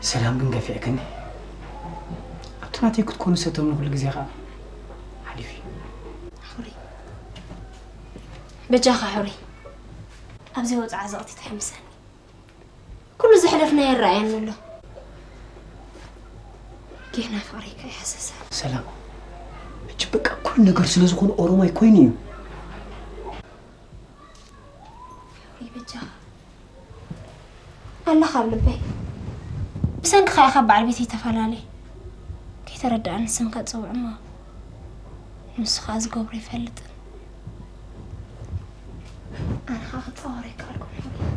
ሰላም ግን ገፊዕክኒ። ኣብቲ ናተይ ክትኮኑ ሰተምኒ ኩሉ ግዜ ኸዓ ሓሊፉ እዩ። ሕሩይ በጃኻ ሕሩይ ኣብዚ ወፅዓ ዘቕቲ ትሕምሰኒ። ኩሉ ዘሕለፍናዮ ይረኣየኒ ኣሎ። ጌና ፍቕረይ ከይሕሰሰኒ። ሰላም፣ ሕጂ በቃ ኩሉ ነገር ስለ ዝኾነ ኦሮማይ ኮይኑ እዩ። ይበጃኻ ኣለኻ ኣብ ልበይ። ብሰንክኻ ኢኻ በዓል ቤተይ ተፈላለየ። ከይተረድኣኒ ስምካ ዝፅውዕ እሞ ንሱ ኸዓ ዝገብሮ ኣይፈልጥን። ኣነ ኸዓ ክፃወር ኣይከኣልኩን ሕሩይ።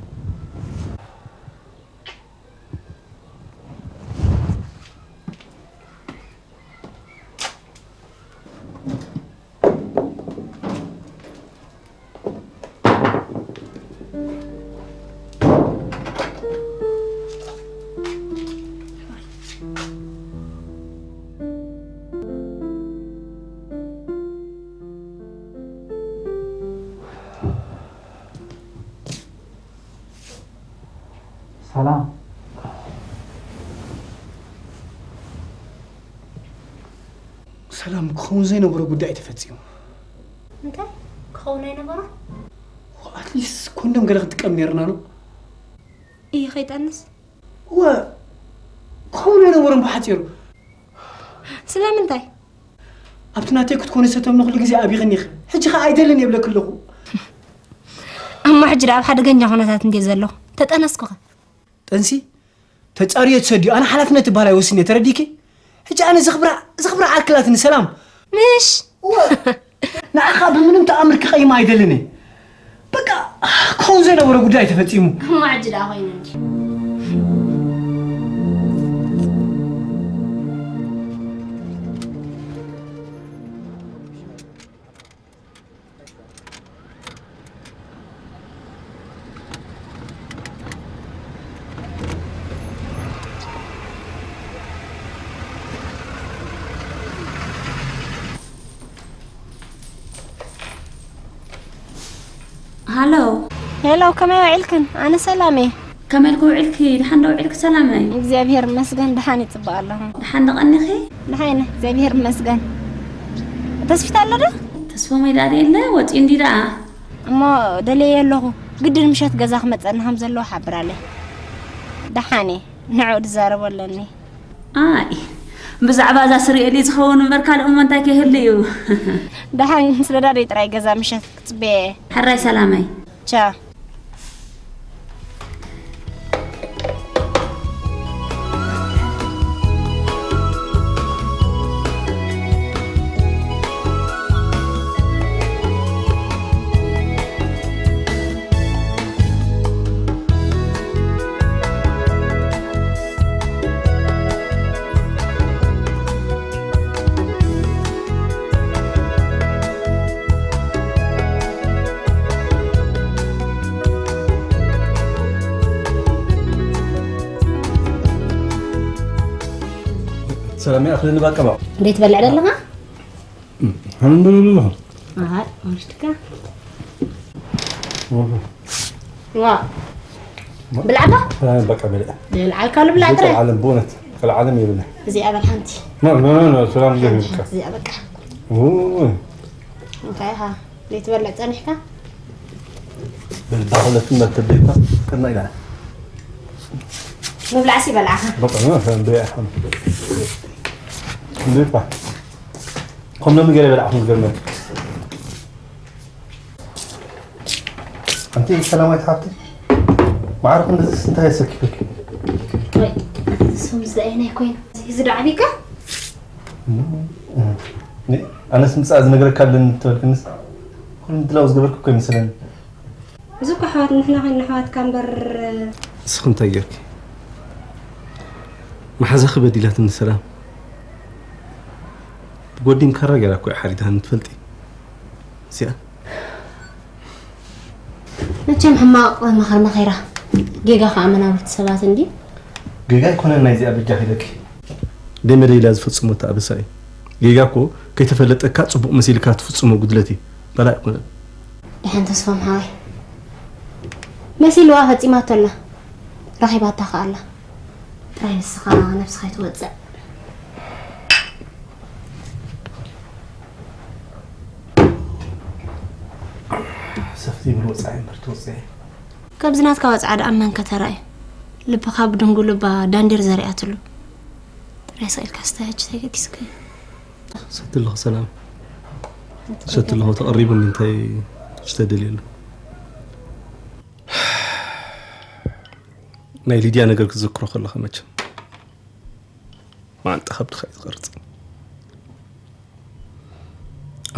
ሰላም ሰላም፣ ክኸውን ዘይነበሮ ጉዳይ ተፈጺሙ። እንታይ ክኸውን ኣይነበሮ? ኣትሊስት ኮንዶም ገለ ክንጥቀም ነይርና ነው። እዩ ከይጠንስ? ወ ክኸውን ኣይነበሮን ብሓፂሩ። ስለምንታይ? ኣብቲ ናተይ ክትኮነ ሰተምኒ ኩሉ ግዜ ኣብይኽኒ ኢኺ። ሕጂ ኸዓ ኣይደልን የብለኪ ኣለኹ። እሞ ሕጂ ደኣ ኣብ ሓደገኛ ኩነታት እንድየ ዘለኹ። ተጠነስኩኸ? ጠንሲ ተጻርዮ ትሰድዮ። ኣነ ሓላፍነት ትበሃል ኣይወስድን እየ፣ ተረዲእኪ? ሕጂ ኣነ ዘኽብራ ዘኽብራ ዓክላትኒ ሰላም። ምሽ እወ ንዓኻ ብምንም ተኣምር ክቐይማ ኣይደልን እየ። በቃ ክኸውን ዘይነበሮ ጉዳይ ተፈጺሙ። እሞ ሕጂ ደኣ ኮይኑ እንዲ። ሃሎ። ሄሎ፣ ከመይ ውዒልክን? ኣነ ሰላም እየ። ከመይ ኢልኪ ውዒልኪ? ደሓን ዶ ውዒልኪ ሰላመይ? እግዚኣብሔር ይመስገን፣ ደሓን እየ፣ ጽቡቕ ኣለኹ። ደሓን ዶ ቀኒኺ? ደሓን እየ፣ እግዚኣብሔር ይመስገን። ተስፊት ኣሎ ዶ? ተስፎመይ ደኣ የለ፣ ወጺኡ እንዲ ደኣ። እሞ ደልየዮ ኣለኹ። ግድን ምሸት ገዛ ክመጸና ከም ዘለዎ ሓብራለይ። ደሓን እየ፣ ንዕኡ ድዛረቦ ኣለኒ። ኣይ፣ ብዛዕባ እዛ ስሪኤሊ ዝኸውን እምበር ካልእ እሞ እንታይ ከይህሉ እዩ? ደሓን ምስ ነዳደይ ጥራይ ገዛ ምሸት ክጽበየ እየ። ሕራይ ሰላመይ። ቻው። ሰላም ይኣኽለኒ ባቀባ። እንዴት በልዕ ደለኻ? ኣልሐምዱሊላህ። ኣይ ወሽትካ ዋ ብልዓባ በቃ በልዕ። ልዓልካ ልብላ ጥረ ዓለም ብእውነት ከልዓለም የብለ። እዚኣ በል ሓንቲ ኖ ኖ ኖ ሰላም ጊዜ በቃ እዚኣ በቃ እንታይ ኢኻ ዘይትበልዕ ጸኒሕካ? በልባ ሁለቱም መርተብ ደይኳ ቅድና ኢላ ምብላዕሲ በልዓኻ። በቃ ኖ ሰላም ደይ ኣሓም ደይኳ ከምሎም ገለ በላዕኹም ዝገርመ ኣንቲ ሰላማዊት ሓብቲ ማዕረ ክንድዚ እንታይ የሰኪፈኪ? ወይ እሱም ዝደኣይና ይኮይኑ እዚ ዶ ዓቢካ? ኣነስ ምጻእ ዝነግረካ ኣለኒ ትበልክንስ ኩሉ ምድላው ዝገበርኩ እኮ ይመስለኒ። እዚ እኮ ኣሕዋት ንሕና ኮይንና ኣሕዋትካ እምበር። እስኺ እንታይ ጌርኪ? መሓዛኺ በዲላትኒ ሰላም። ብጎዲም ካራ ጌራ እኮ እያ ሓሪዳትኒ ትፈልጢ። እዚኣ መቸም ሕማቕ መኸር መኸራ ጌጋ ኸዓ መናብርቲ ሰባት እንድዩ። ጌጋ ኣይኮነን ናይዚኣ በጃኺ ኢለኪ። ደይ መደይ ኢላ ዝፈጽሞቶ ኣበሳ እዩ። ጌጋ እኮ ከይተፈለጠካ ጽቡቕ መሲልካ ትፍጽሞ ጉድለት እዩ። ካልእ ኣይኮነን። ደሓን ተስፎም ሓወይ መሲልዋ ፈጺማቶ ኣላ ረኺባታ ኸኣ ኣላ። ጥራይ ንስኻ ነብስኻ ኣይትወጽዕ። ሰፍቲ ይብል ወጻኢ እምበር ትወጽኢ። ካብዚ ናትካ ወጽዓ ደኣ መን ከተራእዩ? ልብኻ ብድንጉ ልባ ዳንዴር ዘሪኣትሉ። ጥራይ ስቕ ኢልካ ስታይ፣ ሕጂ እንታይ ገዲስካ እዩ? ሰቲ ኣለኹ ሰላም። ሰቲ ኣለኹ ተቐሪቡኒ እንታይ ዝተደልየሉ? ናይ ሊድያ ነገር ክትዝክሮ ከለኻ መቸም መዓንጣ ከብድኻ እዩ ዝቐርጽ።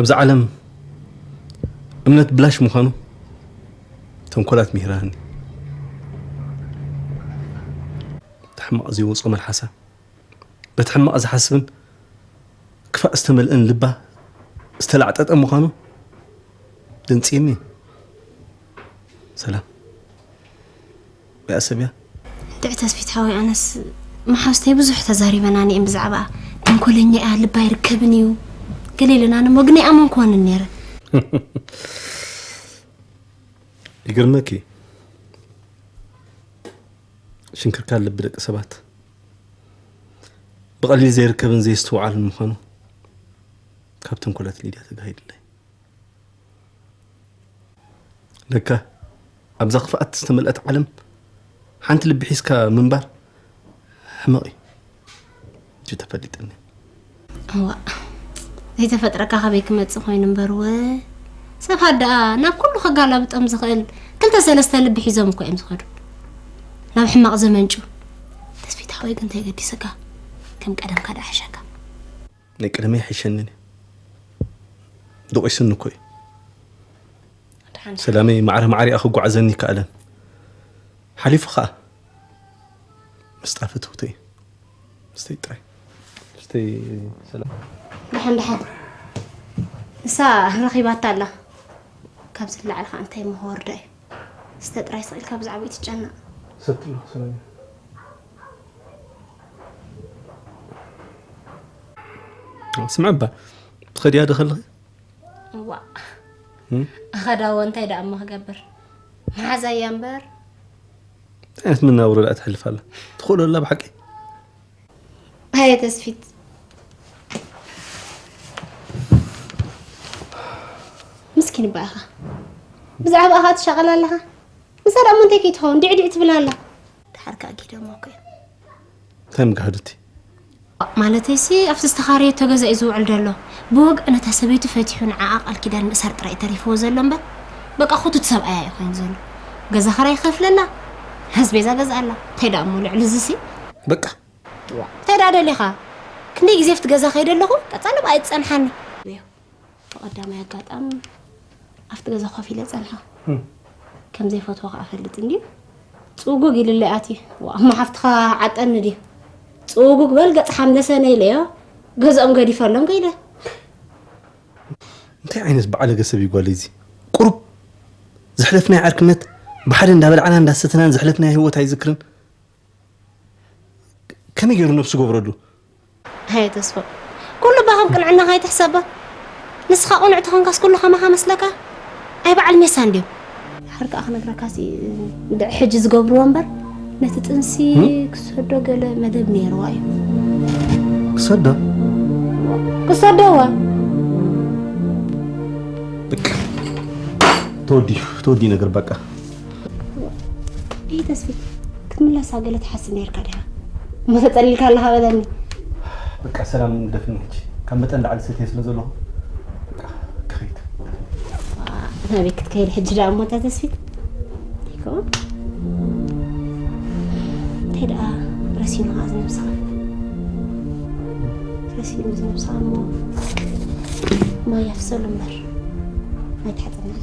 ኣብዚ ዓለም እምነት ብላሽ ምዃኑ ተንኮላት ምሂራኒ። እቲ ሕማቕ ዘይወጾ መልሓሳ በቲ ሕማቕ ዝሓስብን ክፋእ ዝተመልአን ልባ ዝተላዕጠጠ ምዃኑ ደንጽየኒ። ሰላም። ወያ ሰብ እያ። እንድዒ ተስፊት ሓወይ፣ ኣነስ መሓዙተይ ብዙሕ ተዛሪበናኒ እየን ብዛዕባኣ። ተንኮለኛ እያ፣ ልባ ኣይርከብን እዩ ገለ ኢለናኒ እሞ ግን ኣይኣመንክወንን ነይረ። ይገርመኪ ሽንክርካር ልቢ ደቂ ሰባት ብቐሊል ዘይርከብን ዘይስተውዓልን ምዃኑ ካብ ተንኮላት ሊድያ ተጋሂዱለይ። ለካ ኣብዛ ክፍኣት ዝተመልአት ዓለም ሓንቲ ልቢ ሒዝካ ምንባር ሕመቕ እዩ። ሕጂ ተፈሊጥኒ። እዋ ዘይተፈጥረካ ካበይ ክመጽእ ኮይኑ እምበር ወ ሰባት ደኣ ናብ ኩሉ ከጋላብጦም ዝኽእል ክልተ ሰለስተ ልቢ ሒዞም እኮ እዮም ዝኸዱ ናብ ሕማቕ ዘመንጩ። ተስፊት ሓወይ ግን እንታይ ገዲሰካ? ከም ቀደምካ ደኣ ሕሸካ። ናይ ቀደመይ ኣይሕሸንን እዩ። ደቂሱኒ እኮ እዩ። ሰላመይ ማዕረ ማዕሪኣ ክጓዓዘኒ ይከኣለን። ሓሊፉ ኸኣ ምስጣ ፍትውተይ። ስተይ ጥራይ። ስተይ ሰላም። ደሓን ደሓን። ንሳ ረኺባታ ኣላ። ካብዚ ንላዕሊ ኸኣ እንታይ እሞ ክወርዳ እዩ። ስተ ጥራይ ስቕ ኢልካ ብዛዕባኡ ኣይትጨነቕ። ሰቲ ኣለኹ ሰላም። ስምዒ እባ ትኸድያ ዶ ከለኺ? እዋእ እኸዳ እወ እንታይ ደኣ እሞ ክገብር መሓዛይ እያ እምበር። እንታይ ዓይነት መናብሮ ደኣ ተሕልፍ ኣላ ትኽእሎ ኣላ ብሓቂ? ኣየ ተስፊት ምስኪን እባ ኢኻ ብዛዕባ ኢኻ ትሻቐል ኣለኻ። ንሳ ደኣ እሞ እንታይ ከይትኸውን ዲዕዲዕ ትብል ኣላ። ደሓር ከኣ ጊደሞ እኮ እዮም። እንታይ ምጋህዱቲ? ማለተይሲ ኣብቲ ዝተኻረየቶ ገዛ እዩ ዝውዕል ዘሎ። ብወግዒ ነታ ሰበይቱ ፈቲሑ ንዓኣ ቃል ኪዳን ምእሳር ጥራይ እዩ ተሪፍዎ ዘሎ እምበር በቃ ክቱት ሰብኣያ እዩ ኮይኑ ዘሎ። ገዛ ኽራይ ይኸፍለላ፣ ኣስቤዛ ገዝኣላ። እንታይ ደኣ እሞ ልዕሊ እዚሲ? በቃ እንታይ ደኣ ደሊኻ? ክንደይ ግዜ ኣብቲ ገዛ ከይደ ኣለኹ ቀጻሊ ብኣ እዩ ዝጸንሓኒ። ብቐዳማይ ኣጋጣሚ ኣብቲ ገዛ ኮፍ ኢለ ጸንሐ። ከም ዘይፈትዎ ከኣ እፈልጥ እንድዩ። ጽውጉግ ኢሉለይ ኣትዩ። ዋእ፣ እሞ ሓፍትኻ ዓጠኒ ድዩ? ጽውጉግ በል ገጽ ሓምለሰነ ኢለዮ። ገዝኦም ገዲፈሎም ከይደ። እንታይ ዓይነት በዓለገ ሰብ እዩ ጓለይ እዚ? ቁሩብ ዘሕለፍናዮ ዓርክነት ብሓደ እንዳበላዕና እንዳሰተናን ዘሕለፍናዮ ህይወት ኣይዝክርን። ከመይ ገይሩ ነብሱ ገብረሉ? ኣየ ተስፎ፣ ኩሉ እባ ከም ቅንዕናኻ ኣይትሕሰቦ። ንስኻ ቅኑዕ ተኾንካስ ኩሉ ከማኻ መስለካ? ኣይ በዓል ሜሳ እንድዮም። ድሓር ከኣ ክነግረካሲ እንድዒ ሕጂ ዝገብርዎ እምበር ነቲ ጥንሲ ክሰዶ ገለ መደብ ነይርዋ እዩ። ክሰዶ? ክሰዶ እዋ። በቃ ተወዲዩ ተወዲዩ ነገር በቃ። እይ ተስፊት ክትምለሳ ገለ ትሓስብ ነርካ ዲኻ? እሞ ተጸሊልካ ኣለኻ በለኒ። በቃ ሰላም ግደፍኒ ሕጂ ካብ መጠን ላዕሊ ሰትየ ስለ ዘለኹ በቃ ክኸይድ። ናበይ ክትከይድ ሕጂ ደኣ እሞ እታ ተስፊት? ይኮ እንታይ ደኣ ረሲኑ ኸዓ ዝነብስኻ ረሲኑ ዝነብስኻ እሞ ማይ ኣፍሰሉ እምበር ኣይትሓጽብናለ።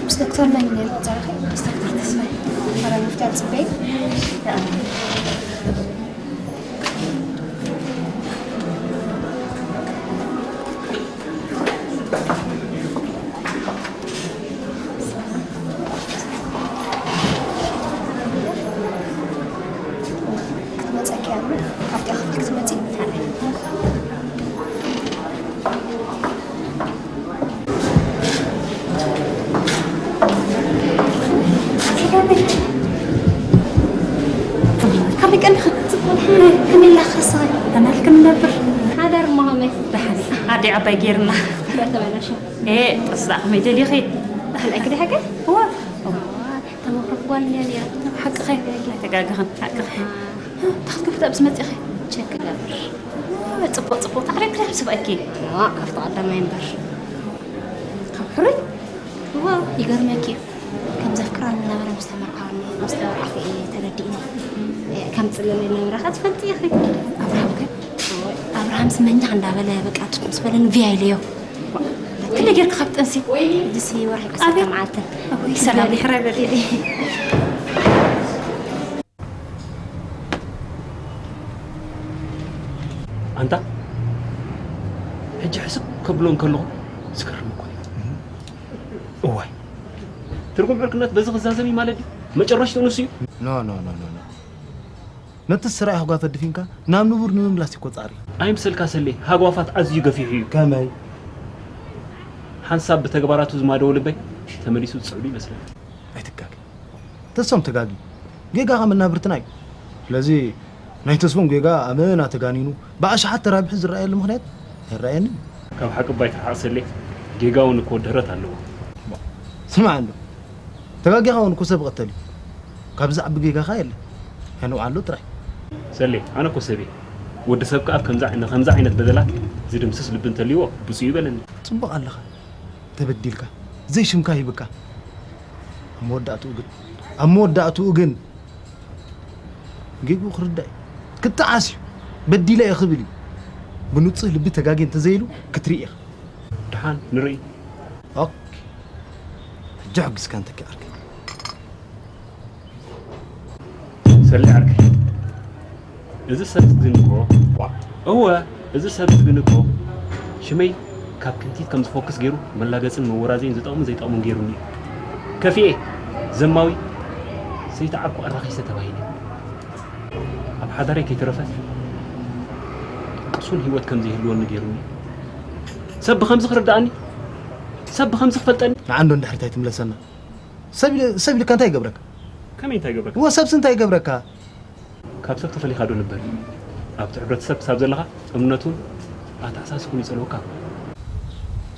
ምስ ዶክተር መን ነይሩ ዛረኸ? ምስ ዶክተር ተስፋይ። ኣረ፣ መፍትያ ጽበይ። ክትመጸኪ እያ እሞ፣ ኣብቲ ክፍሊ ክትመጺ። ካበይ ቀኒኺ? ጽቡቕ ድሓን። ከመይ ኢላ ክኸስኸ? ተናልክን ነብር። ሓዳር እሞ ከመይ? ደሓን። ኣደይ ዓባይ ጌርና። ተበላሸ። ኤ፣ ጥስዳ ከመይ ደሊኺ? ተኽልኣኪ ድሓ ከ? እዋ። ተመኽሮ ጓል እያ ነይራ። ሓቅኺ። ኣይተጋግኽን። ሓቅኺ። ተኽትክፍቲ ኣብዚ መጺኺ? ቸክ ገብር። ጽቡቕ፣ ጽቡቕ። ታዕሪፍ ክዳብ ስብኣኪ። እዋ፣ ካብቲ ቀዳማይ እምበር። ካብ ሕሩይ? እዋ፣ ይገርመኪ እዩ። ከም ዘፍቅራ ዝነበረ ምስ ተመርዓወኒ፣ ምስ ተመርዓኹ እየ ተረዲእኒ። ከም ጽልለኒ ዝነበረ ከ ትፈልጢ ኢኺ። ኣብርሃም ከ? እወ። ኣብርሃምስ መንጃ እንዳበለ በቃ ቱት ምስ በለኒ ቪያ ኢለዮ። ክንደይ ጌርኪ ካብ ጥንሲ? ሕጂሲ ወርሒ ዓሰርተ ኣቤት። መዓልትን። ኣቦይ፣ ሰላም ይሕረይ በሊ። ኣንታ ሕጂ ሕስብ ከብሎ እንከለኹ ዝገርም እኮ እዩ። እዋይ፣ ትርጉም ዕርክነት በዚ ክዛዘም እዩ ማለት ድዩ? መጨረሽትኡ ንሱ እዩ። ኖ፣ ኖ፣ ኖ፣ ኖ፣ ኖ። ነቲ ስራይ ኣህጓ ፈድፊንካ ናብ ንቡር ንምምላስ እኮ ጻዕሪ። ኣይምሰልካ ሰሌ፣ ሃጓፋት ኣዝዩ ገፊሑ እዩ። ከመይ? ሓንሳብ ብተግባራቱ ዝማደወ ልበይ ተመሊሱ ዝጽዕዱ ይመስለኒ። ኣይትጋገ። ተስፎም ተጋግዩ። ጌጋ ካብ መናብርትና እዩ። ስለዚ ናይ ተስፎም ጌጋ ኣመና ተጋኒኑ ብኣሽሓት ተራቢሑ ዝረኣየሉ ምኽንያት ኣይረኣየንን። ካብ ሓቂ እባ ኣይትርሓቕ ሰሌ፣ ጌጋ እውን እኮ ድሕረት ኣለዎ። ስማዕ እንዶ፣ ተጋጊኻ እውን እኮ ሰብ ይቕተል እዩ። ካብዚ ዓቢ ጌጋኻ የለን። ከንውዓሉ ጥራይ። ሰሌ፣ ኣነ እኮ ሰብ እየ። ወዲ ሰብ ከኣ ኣብ ከምዚ ዓይነ-፣ ከምዚ ዓይነት በደላት ዝድምስስ ልቢ እንተልይዎ ብጹእ ይበለኒ። ጽቡቕ ኣለኻ። ተበዲልካ። ዘይሽምካ ሂብካ። ኣብ መወዳእትኡ ግን፣ ኣብ መወዳእትኡ ግን ጌግኡ ክርዳእ እዩ። ክጠዓስ እዩ። በዲለ እየ ክብል እዩ። ብንጹህ ልቢ ተጋግየ እንተዘይሉ ክትርኢ ኢኻ። ደሓን ንርኢ። ኦኬ። ሕጂ ኣሕጒስካ እንተኪ ዓርከይ። ሰሌ ዓርከይ፣ እዚ ሰብ ግን እኮ፣ ዋእ። እወ፣ እዚ ሰብ ግን እኮ ሽመይ ካብ ክንቲት ከም ዝፎክስ ገይሩ መላገጽን መወራዘይን ዝጠቕሙን ዘይጠቕሙን ገይሩኒ እዩ። ከፊኤ፣ ዘማዊ፣ ሰይቲ ዓኮ ኣራኺሰ ተባሂለ። ኣብ ሓዳረይ ከይተረፈ ቅሱን ህይወት ከም ዘይህልወኒ ገይሩኒ እዩ። ሰብ ብኸምዚ ክርድኣኒ፣ ሰብ ብኸምዚ ክፈልጠኒ። ንዓ እንዶ እንድሕሪት ኣይትምለሰና። ሰብ ኢለ-፣ ሰብ ኢልካ እንታይ ይገብረካ? ከመይ እንታይ ይገብረካ? እወ፣ ሰብሲ እንታይ ይገብረካ? ካብ ሰብ ተፈሊኻ ዶ ንበር? ኣብቲ ሕብረተሰብ ክሳብ ዘለኻ እምነቱን ኣተሓሳስቡን ይጸልወካ።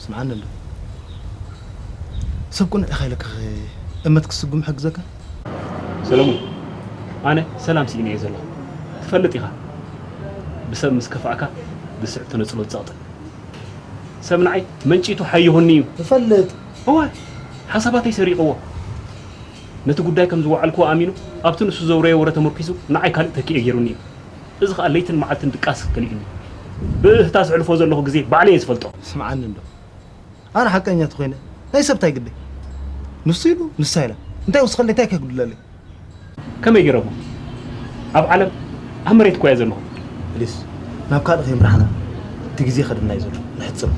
ስምዓኒ እንዶ። ሰብ ቅኑዕ ኢኻ ኢለካ ኸ እመት ክስጉም ሕግዘካ? ሰለሙን፣ ኣነ ሰላም ስኢነ እየ ዘለኹ። ትፈልጥ ኢኻ፣ ብሰብ ምስ ከፋእካ ብስዕብ ተነጽሎ ዝጸቕጥን። ሰብ ንዓይ መንጪቱ ሓይኹኒ እዩ። እፈልጥ። እወ፣ ሓሳባተይ ሰሪቕዎ። ነቲ ጉዳይ ከም ዝወዓልክዎ ኣሚኑ፣ ኣብቲ ንሱ ዘውረየ ወረ ተመርኲሱ ንዓይ ካልእ ተኪኤ ገይሩኒ እዩ። እዚ ኸኣ ለይትን መዓልትን ድቃስ ከሊኡኒ። ብእህታ ዘሕልፎ ዘለኹ ግዜ ባዕለይ እየ ዝፈልጦ። ስምዓኒ እንዶ። ኣነ ሓቀኛ ተኾይነ፣ ናይ ሰብ ታይ ግደይ? ንሱ ኢሉ፣ ንሳ ኢላ። እንታይ ወስኸለይ፣ እንታይ ከጉድለለይ? ከመይ ገይረ እሞ? ኣብ ዓለም፣ ኣብ መሬት እኮ እየ ዘለኹ። ፕሊስ፣ ናብ ካልእ ከይምራሕና፣ እቲ ግዜ ከድና እዩ ዘሎ፣ ንሕጽሮ።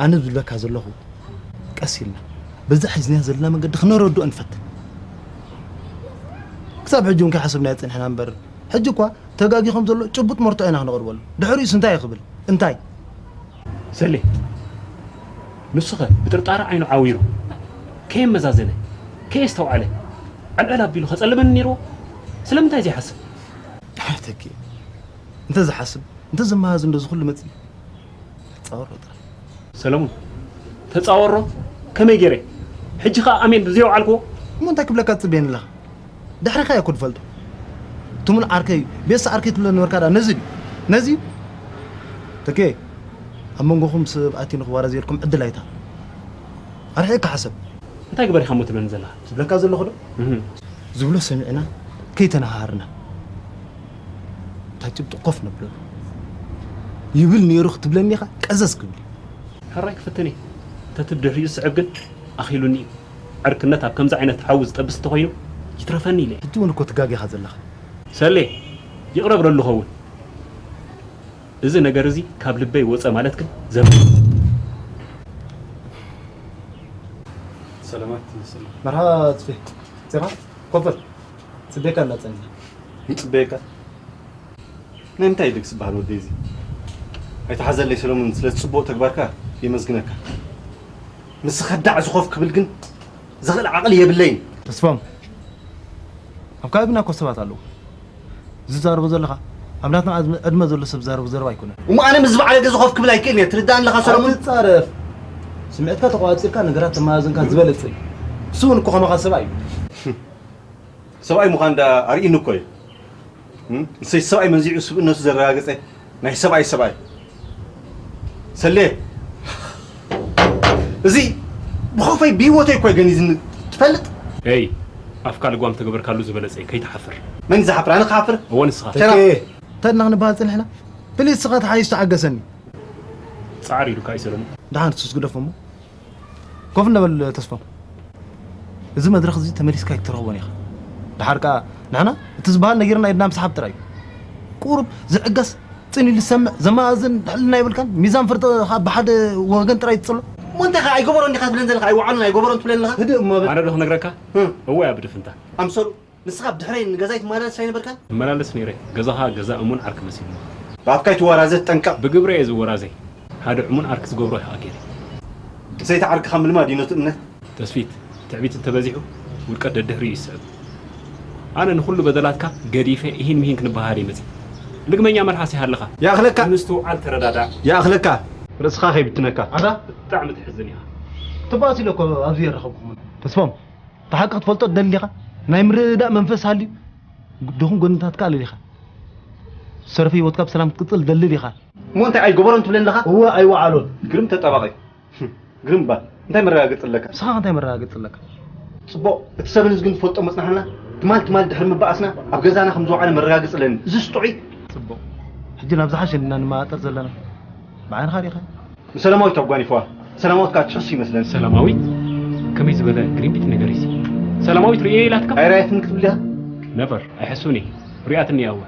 ኣነ ዝብለካ ዘለኹ፣ ቀስ ኢልና፣ በዛ ሒዝናዮ ዘለና መንገዲ ክነረድኦ ንፈትን። ክሳብ ሕጂ እውን ከይሓሰብናዮ ጸኒሕና እምበር፣ ሕጂ እኳ ተጋጊ ከም ዘሎ ጭቡጥ መርትዖ ኢና ክነቕርበሉ። ድሕሪኡስ እንታይ እዩ ክብል? እንታይ? ሰሌ፣ ንሱኸ ብጥርጣረ ዓይኑ ዓዊሩ፣ ከየመዛዘነ፣ ከየስተውዓለ፣ ዕልዕል ኣቢሉ ከጸልመኒ ነይርዎ? ስለምንታይ ዘይሓስብ? ኣይ ተኪ፣ እንተ ዝሓስብ፣ እንተ ዘመዛዝን ዶ እዚ ኩሉ መጺኡ? ተጻወሮ ጥራይ። ሰለሙን፣ ተጻወሮ? ከመይ ገይረ? ሕጂ ኸኣ ኣሜን ብዘይወዓልክዎ? እሞ እንታይ ክብለካ ትጽበየኒ ኣለኻ? ድሕሪኻ እየ እኮ ዝፈልጦ። ትሙን ዓርከይ፣ ቤሳ ዓርከይ ትብለኒ ነበርካ ደኣ፣ ነዚ ድዩ? ነዚ እዩ? ተኬ፣ ኣብ መንጎኹም ሰብ ኣትዩ ንኽዋረ ዘየልኩም ዕድል ኣይታ። ኣርሒቕካ ሓሰብ። እንታይ ግበር ኢኻ እሞ ትብለኒ ዘለኻ? ዝብለካ ዘለኹ ዶ? እህ። ዝብሎ ሰሚዕና ከይተነሃሃርና፣ እታ ጭብጢ ኮፍ ነብለሉ። ይብል ነይሩ ክትብለኒ ኢኻ፣ ቀዘዝ ክብል እዩ። ሕራይ ክፍትን እየ። ተትብ ድሕሪኡ ዝስዕብ ግን ኣኺሉኒ እዩ። ዕርክነት ኣብ ከምዚ ዓይነት ሓዊ ዝጠብስ እንተኾይኑ ይትረፈኒ ኢለ። ሕጂ እውን እኮ ትጋጌኻ ዘለኻ። ሰሌ፣ ይቕረ ብለሉ ኸውን። እዚ ነገር እዚ ካብ ልበይ ወጸ ማለት ግን ዘመን። ሰላማት ይመስል። መርሓባ ጽፌ። ጽኻ ኮፈል ጽቤካ እንዳጸንና። ይጽበየካ። ናይ ምንታይ ድግስ ዝበሃል ወደይ እዚ? ኣይተሓዘለይ ሰለሙን፣ ስለ ጽቡቕ ተግባርካ የመስግነካ። ምስ ኸዳዕ ዝኾፍ ክብል ግን ዝኽእል ዓቕሊ የብለይን። ተስፋም፣ ኣብ ከባቢና እኮ ሰባት ኣለዉ። ዝዛረቦ ዘለኻ ኣብ ናትና ዕድመ ዕድመ ዘሎ ሰብ ዝዛረቦ ዘረባ ኣይኮነን። እሞ ኣነ ምስ በዓለ ገዛ ኮፍ ክብል ኣይክእልን እየ። ትርዳእኒ ኣለኻ ሰለሙን? ኣይትጻረፍ። ስምዒትካ ተቋጺርካ ነገራት ተመዛዘንካ ዝበለጸ እዩ። እሱ እውን እኮ ከማኻ ሰብኣይ እዩ። ሰብኣይ ምዃን ዳ ኣርእይኒ እኮ እዩ። እም? ንሰይ ሰብኣይ መንዚዑ ስብእነቱ ዘረጋገጸ ናይ ሰብኣይ ሰብኣይ። ሰሌ፣ እዚ ብኾፈይ ብህይወተይ እኮ ኣይገኒዝኒ ትፈልጥ? ኤይ፣ ኣፍካ ልጓም ተገበርካሉ ዝበለጸ እዩ፣ ከይትሓፍር። መን እዩ ዝሓፍር? ኣነ ክሓፍር? እወ፣ ንስኻ። ሸራፍ። ተኬ፣ ተድና ክንበሃል ጸኒሕና? ፕሊዝ፣ ስኻ ተሓይሽ ተዓገሰኒ። ጻዕር ኢሉካ እዩ ሰለሙን። ደሓን፣ ንሱስ ግደፎ እሞ። ኮፍ እንበል ተስፋ። እዚ መድረኽ እዚ ተመሊስካ ኣይትረኽቦን ኢኻ። ደሓር ከኣ ንሕና እቲ ዝበሃል ነጊርና ኢድና ምስሓብ ጥራይ እዩ። ቁሩብ ዝዕገስ፣ ጽን ኢሉ ዝሰምዕ፣ ዘመዛዝን ሕልና የብልካን። ሚዛን ፍርድኻ ብሓደ ወገን ጥራይ ትጽሎ። እሞ እንታይ ከ ኣይገበሮን ዲኻ ትብለን ዘለኻ? ኣይወዓሎን ኣይገበሮን ትብለን ኣለኻ? ህድእ እሞ በል። ኣነ ዶ ክነግረካ? ህም። እወ፣ ኣብ ድፍንታ። ኣምሰሉ፣ ንስኻ ብድሕረይ ንገዛይ ትመላለስ ኣይነበርካን? እመላለስ ነይረ። ገዛኻ ገዛ እሙን ዓርኪ መሲሉኒ። ብኣፍካ ኣይትወራዘ፣ ጠንቀቕ። ብግብሪ እየ ዝወራዘ። ሓደ እሙን ዓርኪ ዝገብሮ ኢኻ ገይረ። ሰይቲ ዓርክኻ ምልማድ እዩ ነቲ እምነት። ተስፊት፣ ትዕቢት እንተበዚሑ ውድቀት ደድሕሪኡ ይስዕብ። ኣነ ንኹሉ በደላትካ ገዲፈ እሂን ምሂን ክንበሃሃል እየ መጺእ። ልግመኛ መልሓስ ኢኻ ኣለኻ። ይኣኽለካ። ምስትውዓል ተረዳዳእ። ይኣኽለካ። ርእስኻ ከይብትነካ። ኣታ? ብጣዕሚ ትሕዝን ኢኻ። ትባእስ ኢለ እኮ ኣብዚ የረኸብኩኹም። ተስፎም፣ እቲ ሓቂ ክትፈልጦ ትደሊ ዲኻ? ናይ ምርድዳእ መንፈስ ሃልዩ፣ ድኹም ጎንታትካ ኣለሊኻ። ዝተረፈ ህይወትካ ብሰላም ክትቅጽል ትደሊ ዲኻ? እሞ እንታይ ኣይገበሮን ትብለኒ ኣለኻ? እወ ኣይወዓሎን። ግርም ተጣባቒ። ግርም እባ፣ እንታይ መረጋገጺ ኣለካ? ንስኻ እንታይ መረጋገጺ ኣለካ? ጽቡቕ፣ እቲ ሰብ ንዝግን ትፈልጦ መጽናሕና፣ ትማል ትማል ድሕሪ ምባኣስና ኣብ ገዛና ከም ዝወዓለ መረጋገጺ ኣለኒ። እዚስ ጥዑይ? ጽቡቕ። ሕጂ ናብ ዝሓሸ እንዲና ንመጣጠር ዘለና። ብዓይንኻ ሪኢኻ? ንሰላማዊት ኣጓኒፍዋ። ሰላማዊት ከኣ ትሕሱ ይመስለኒ። ሰላማዊት? ከመይ ዝበለ ግሪምቢት ነገር እዩሲ? ሰላማዊት ርእየ ኢላትካ? ኣይረኣየትን ክትብል ዲኻ? ነቨር፣ ኣይሕሱን እየ። ሪኣትኒ እያ እወ።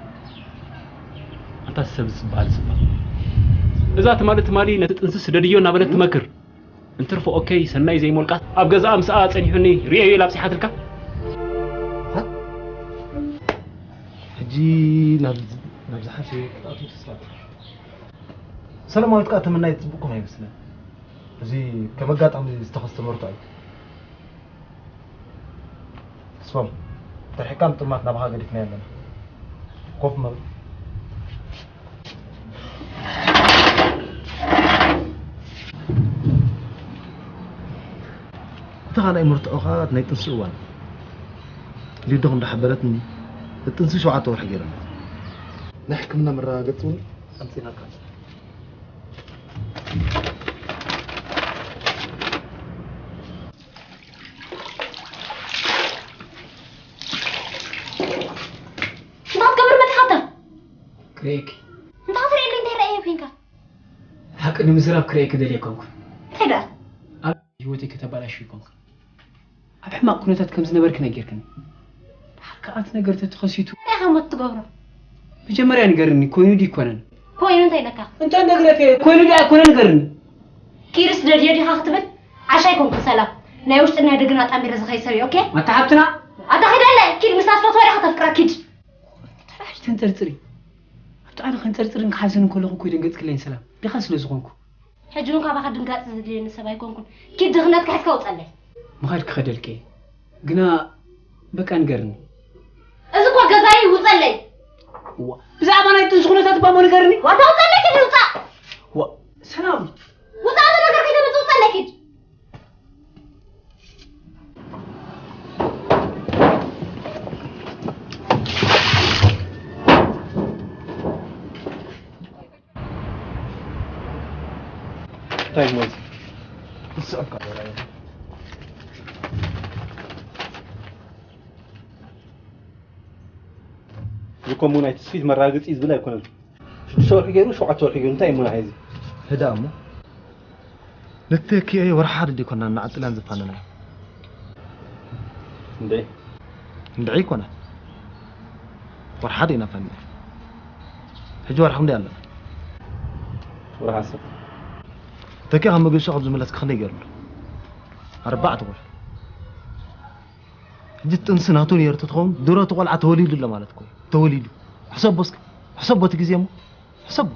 ኣንታ ሰብ ዝጽበሃል ጽባቕ። እዛ ትማሊ ትማሊ ነቲ ጥንሲ ስደድዮ እናበለት ትመክር። እንትርፎ ኦኬይ፣ ሰናይ ዘይሞልቃት ኣብ ገዛኣ ምስኣ ጸኒሑኒ ርእየዮ ኢላ ኣብጺሓትልካ? ሕጂ ናብ፣ ናብ ዝሓሸ ክትኣትዉ ተስፋ እገብር። ሰላማዊት ከኣ ተመናይት ጽቡቕኩም ኣይመስለን። እዚ ከም ኣጋጣሚ ዝተኸስተ መርትዖ እዩ። ተስፎም፣ ተርሒቕካ ምጥማት ናባኻ ገዲፍናዮ ኣለና። ኮፍ መበል። እቲ ካልኣይ መርትዖ ከኣ ናይ ጥንሲ እዋን። ሊዶ ከም ዝሓበረትኒ፣ እቲ ጥንሲ ሸውዓተ ወርሒ ገይሩ ኣሎ። ናይ ሕክምና መረጋገጺ እውን ኣምጺእናልካ። እንታይ ክትገብር መጺኻታ? ክርእየኪ። እንታይ ክትርእየለይ፣ እንታይ ረኣየ ኮንካ? ሓቂ ንምዝራብ ክርእየኪ ደልየ ኣይኮንኩን። እንታይ ደኣ? ኣብ ህይወተይ ከተበላሽው ኣይኮንኩን። ኣብ ሕማቕ ኩነታት ከም ዝነበርኪ ነጊርክኒ። ደሓር ከኣ እቲ ነገር ተተኸሲቱ እንታይ ኢኻ እሞ ትገብሮ? መጀመርያ ንገርኒ፣ ኮይኑ ድዩ ኣይኮነን? ኮይኑ እንታይ ኢለካ? እንታይ ነግረኪ? ኮይኑ ድዩ ኣይኮነን ንገርኒ። ኪድስ ደድዮ ዲኻ ክትብል? ዓሻ ኣይኮንኩን ሰላም። ናይ ውሽጥን ናይ ደገን ኣጣሚረ ዝኸይድ ሰብ እየ፣ ኦኬ? ኣታ ሓብትና። ኣታ ኺድ ኣለ፣ ኪድ ምስታ ትፈትዋ ዲኻ ተፍቅራ፣ ኪድ። እንታይ ተንጠርጥሪ? ኣብቲ ኣነ ከንጠርጥርን ክሓዝን ከለኹ እኮ ይደንገጽክለይን ሰላም። ድኻ ስለ ዝኾንኩ። ሕጂ እውን ካባኻ ድንጋጽ ዘድልየኒ ሰብ ኣይኮንኩን። ኪድ ድኽነትካ ሒዝካ ውጸለይ። ምኻድ ክኸደልኪ እየ። ግና በቃ ንገርኒ። እዚ እኮ ገዛይ እዩ፣ ውጸለይ። ዋ፣ ብዛዕባ ናይ ጥንሲ ኩነታት እባ እሞ ንገርኒ። ዋታ ውጸለይ፣ ኪድ ውጻእ። ዋ፣ ሰላም። ውጻእ፣ እዚ ነገር ከይተመጽእ ውጸለይ፣ ኪድ። እንታይ ሞት? ንስዕብካ። እዚ ኮሙ ናይ ትስፊት መራግጺ ዝብል ኣይኮነን። ሽዱሽተ ወርሒ ገይሩ፣ ሸውዓተ ወርሒ ገይሩ፣ እንታይ እሞ ንዓይ እዚ? ህዳ እሞ። ነቲ ኪኤ ወርሒ ሓደ ዲኮና እናዓጥላን ዝፋነና። እንዴ? እንድዒ ይኮና። ወርሒ ሓደ ኢና ፋንና። ሕጂ ወርሒ ክንደይ ኣለና? ወርሒ ዓሰርተ። ተኪ ካብ መገሻ ካብ ዝመለስ ክንደይ ገይሩ ኣሎ? ኣርባዕተ ወርሒ። ሕጂ ጥንሲ ናቱ ነይሩ ተትኸውን፣ ድሮ እቲ ቆልዓ ተወሊዱ ኣሎ ማለት እኮ እዩ። ተወሊዱ። ሕሰቦ እስከ። ሕሰቦ እቲ ግዜ እሞ። ሕሰቦ።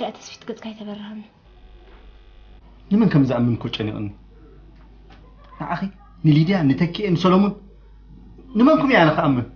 ርኣ ተስፊት ገጽካ ኣይተበርሃኒ። ንመን ከም ዝኣምን እኮ ጨኒቕኒ። ንዓኺ፣ ንሊድያ፣ ንተኪኤ፣ ንሰሎሙን፣ ንመንኩም እያ ኣነ ክኣምን?